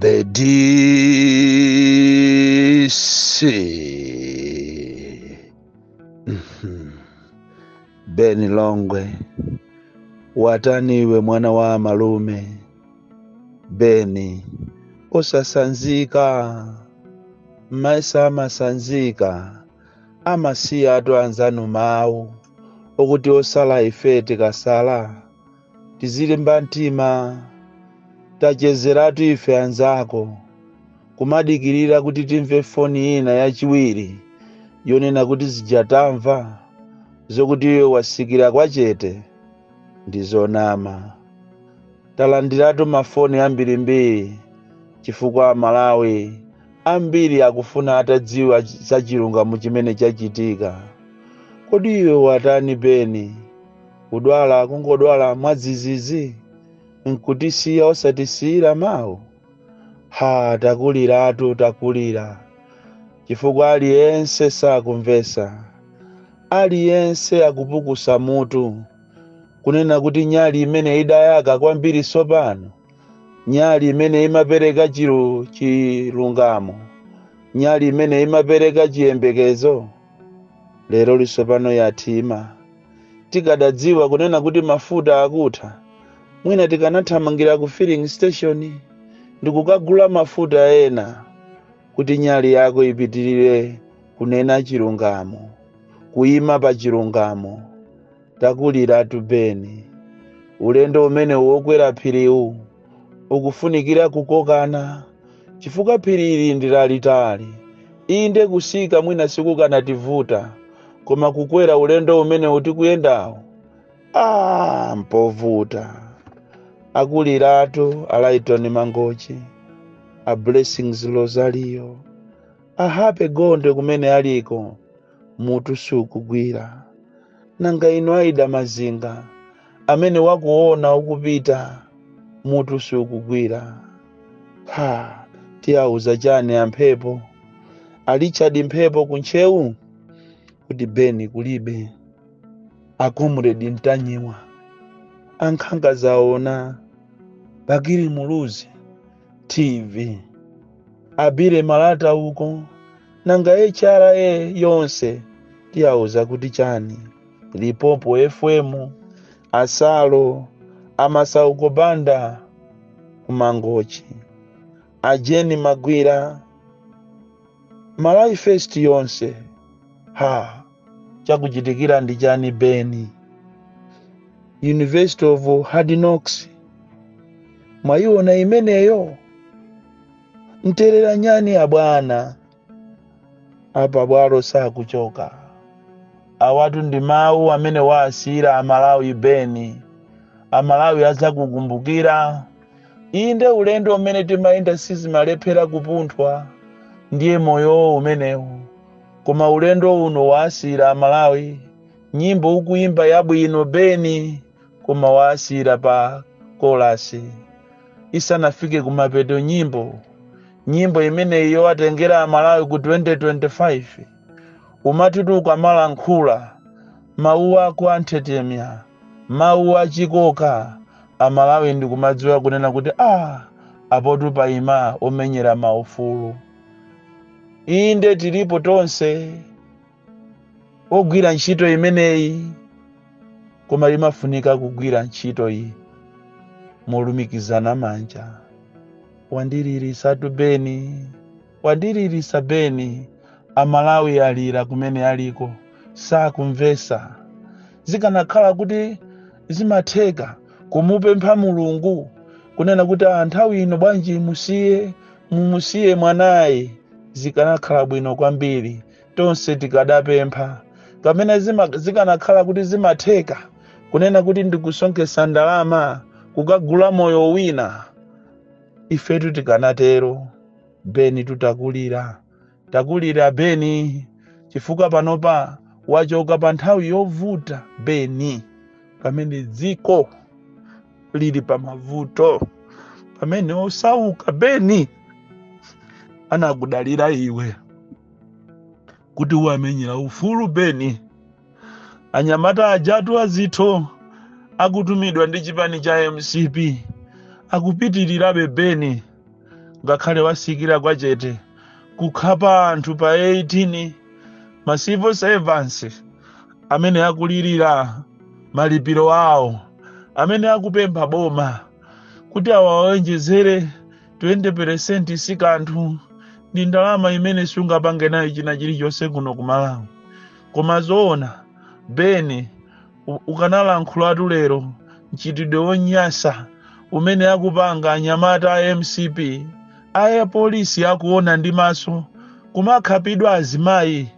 The DC. Beni Longwe, wataniwe mwana wa malume Beni, osasanzika maisa amasanzika amasiya atu anzanu mawu okuti osala ife tikasala tizilimba mtima. Tachezeratu ife anzako kumadikirira kuti timve foni ina yachiwiri yonena kuti zijatamva zokuti iwe wasikira kwachete ndi zonama. Talandiratu mafoni ambirimbiri chifukwa Malawi ambiri akufuna atadziwa za chilungamo chimene chachitika. Kodi iwe watani Beni? Kudwala kungodwala mwadzidzidzi nkutisiya osatisiyira mawu? Ha, takuliratu, takulira chifukwa aliyense sakumvesa, aliyense akupukusa mutu kunena kuti nyali imene idayaka kwambiri sopano, nyali imene imapereka chilungamo, nyali imene imapereka chiyembekezo, lero lisopano yathima. Tikadadziwa kunena kuti mafuta akutha, mwina tikanathamangira ku filling station ndikukagula mafuta ena kuti nyali yako ipitirire kunena chilungamo, kuyima pa chilungamo. Takuliratu Beni. Ulendo umene wokwera phiriwu ukufunikira kukokana chifukwa phiri ili ndi lalitali. Inde kusika mwina sikukanativuta, koma kukwera ulendo umene utikuyendawo mpovuta. Akuliratu Alaiton Mangochi, a Blessings Rosario, ahape Gondwe kumene aliko mutu sukugwira. Nanga inu Aida Mazinga amene wakuona ukupita mutu sukugwira. Ha, tiyauza chani amphepo a Richard Mphepo kuntchewu kuti Beni kulibe? A Comrade Ntanyiwa, ankhanga zaona, Bakili Muluzi TV, abire Malata uko, nanga HRA yonse tiyauza kuti chani? Limpopo FM, asalo amasauko banda kumangochi, ajeni Magwira, Malawi First yonse, ha, chakuchitikira ndi chani Beni? University of Hard Knocks mwayiona imeneyo? Mterera nyani abwana apa bwalo sakuchoka. Awatu ndi mawu amene waasiyira Amalawi Beni. Amalawi azakukumbukira. Inde ulendo umene timayenda sizimalephera kupunthwa, ndiye moyowo umenewu, koma ulendo uno waasiyira Amalawi nyimbo ukuyimba yabwino Beni, koma waasiyira pa chorus isanafike kumapeto nyimbo. Nyimbo imeneyi yowatengera Amalawi ku 2025, umati ukamalankhula mawu ako anthetemya, mawu achikoka, Amalawi ndikumadziwa kunena kuti apotu paima omenyera maufulu. Inde tilipo tonse ogwira ntchito imeneyi, koma imafunika kugwira ntchito iyi molumikizana manja. Wandilirisatu Beni, wandiririsa Beni. Amalawi alira kumene aliko, sakumvesa. Zikanakhala kuti zimatheka kumupempha Mulungu kunena kuti nthawi ino bwanji musiye, mumusiye mwanayi, zikanakhala bwino kwambiri, tonse tikadapempha. Pamene zikanakhala kuti zimatheka kunena kuti ndikusonkhetsa ndalama kukagula moyo wina, ifetu tikanatero. Beni tutakulira, takulira Beni, chifukwa panopa wachoka pa nthawi yovuta Beni, pamene dziko lili pa mavuto, pamene osauka Beni anakudalira iwe kuti uwamenyera ufulu Beni. Anyamata ajatu azitho akutumidwa ndi chipani cha MCP akupitirirabe Beni. Ngakhale wasikira kwachete kukhapa anthu pa 18, ma civil servants amene akulirira malipiro awo, amene akupempha boma kuti awawonjezere 20%, si kanthu, ndi ndalama imene sungapange nayo china chilichonse kuno ku Malawi. Koma zoona, Beni, ukanalankhulatu lero mchitidwe wonyasa umene akupanga anyamata a MCP, aya polisi akuona ndi maso, kumakhapidwa azimayi,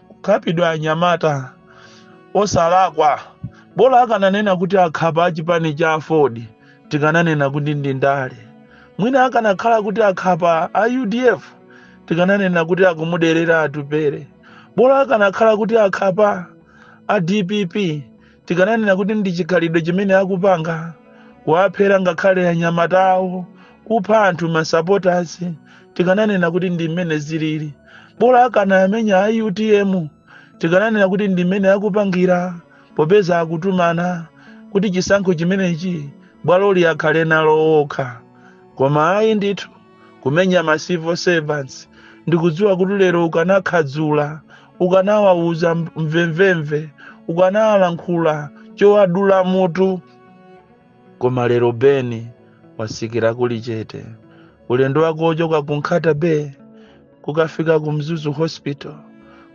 kukhapidwa anyamata osalakwa. Bola akananena kuti akhapa achipani cha AFORD, tikananena kuti ndi ndale. Mwina akanakhala kuti akhapa a UDF, tikananena kuti akumuderera Atupere. Bola akanakhala kuti akhapa a DPP, tikananena kuti ndi chikhalidwe chimene akupanga, kuwaphera ngakhale anyamata awo, kupha anthu ma supporters, tikananena kuti ndi mmene zilili. Bola akanamenya a UTM, tikananena kuti ndi mmene akupangira, popeza akutumana kuti chisankho chimenechi bwaloli akhale nalo okha. Koma ayi ndithu, kumenya ma civil servants. Ndikudziwa kuti lero ukanakhadzula, ukanawauza mvemvemve, ukanawalankhula chowadula mutu. Koma lero Beni wasikira kuli chete. Ulendo wako ochoka ku Nkhata Bay kukafika ku Mzuzu Hospital,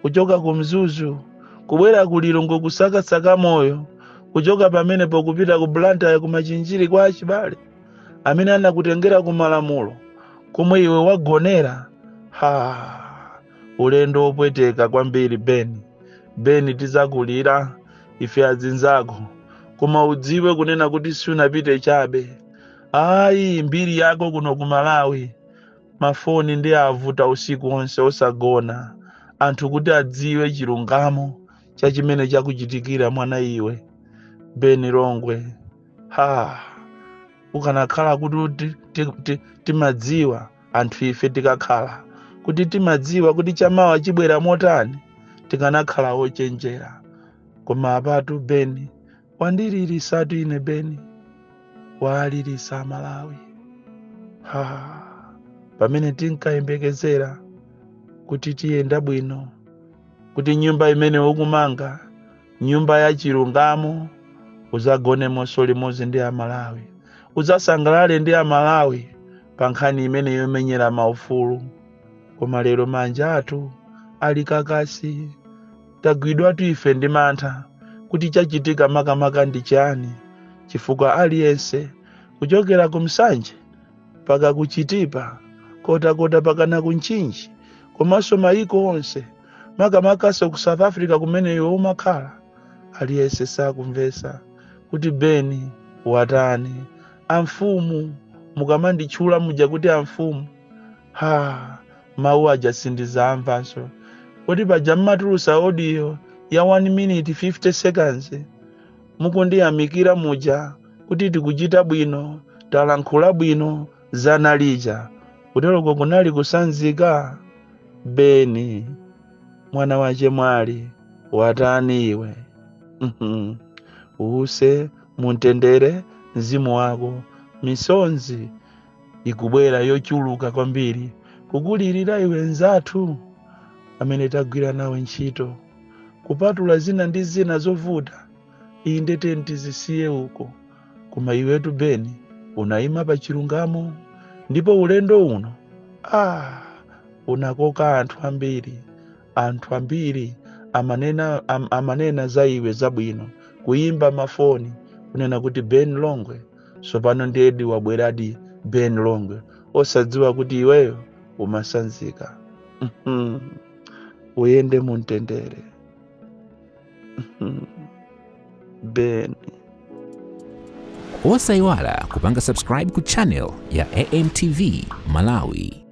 kuchoka ku Mzuzu kubwera ku Lilongwe kusakasaka moyo, kuchoka pamenepo kupita ku Blantyre, ku Machinjiri kwa achibale amene anakutengera ku malamulo komwe iwe wagonera. Ha, ulendo wopweteka kwambiri, Beni. Beni, tizakulira ife azinzako, koma udziwe kunena kuti sunapite chabe, ayi. Mbiri yako kuno ku Malawi, mafoni ndi avuta usiku wonse osagona, anthu kuti adziwe chilungamo cha chimene chakuchitikira mwana iwe Beni Longwe. Ha, ukanakhala kuti timadziwa anthu ife, tikakhala kuti timadziwa kuti chamawa chibwera motani, tikanakhala ochenjera. Koma apatu Beni wandilirisatu ine. Beni walirisa Malawi. Ha, pamene tinkayembekezera kuti tiyenda bwino, kuti nyumba imene ukumanga, nyumba ya chilungamo, uzagonemonso limodzi ndi Amalawi, uzasangalale ndi Amalawi pa nkhani imene yomenyera maufulu. Koma lero manja athu ali kakasi, tagwidwatu ife ndi mantha kuti chachitika makamaka ndi chani, chifukwa aliyense kuchokera ku Msanje paka kuchitipa, Kotakota pakana ku Mchinji, komanso mayiko onse, makamakaso ku South Africa kumene iwe umakhala, aliyense sakumvesa kuti Beni watani. Amfumu, mukamanditchula muja kuti amfumu, ha, mawu aja sindizamvanso. Kuti paja mmatulusa audio ya 1 minute 50 seconds mukundiyamikira muja kuti tikuchita bwino, talankhula bwino zana lija, kuteroko kunali kusanzika. Beni, mwana wa chemwali, watani iwe? Use mumtendere mzimu wako. Misonzi ikubwera yochuluka kwambiri kukulirira iwe, nzathu amene tagwira nawe ntchito. Kupatula zina ndi zina zovuta, inde, tizisiye uko, koma iwetu Beni unayima pa chilungamo, ndipo ulendo uno, ah, unakoka anthu ambiri. Anthu ambiri amanena za iwe zabwino, kuyimba mafoni kunena kuti Ben Longwe sopano ndiyedi wabweradi Ben Longwe, osadziwa kuti iweyo umasanzika. Uyende mumtendere, Ben. Osayiwala kupanga subscribe ku channel ya AMTV Malawi.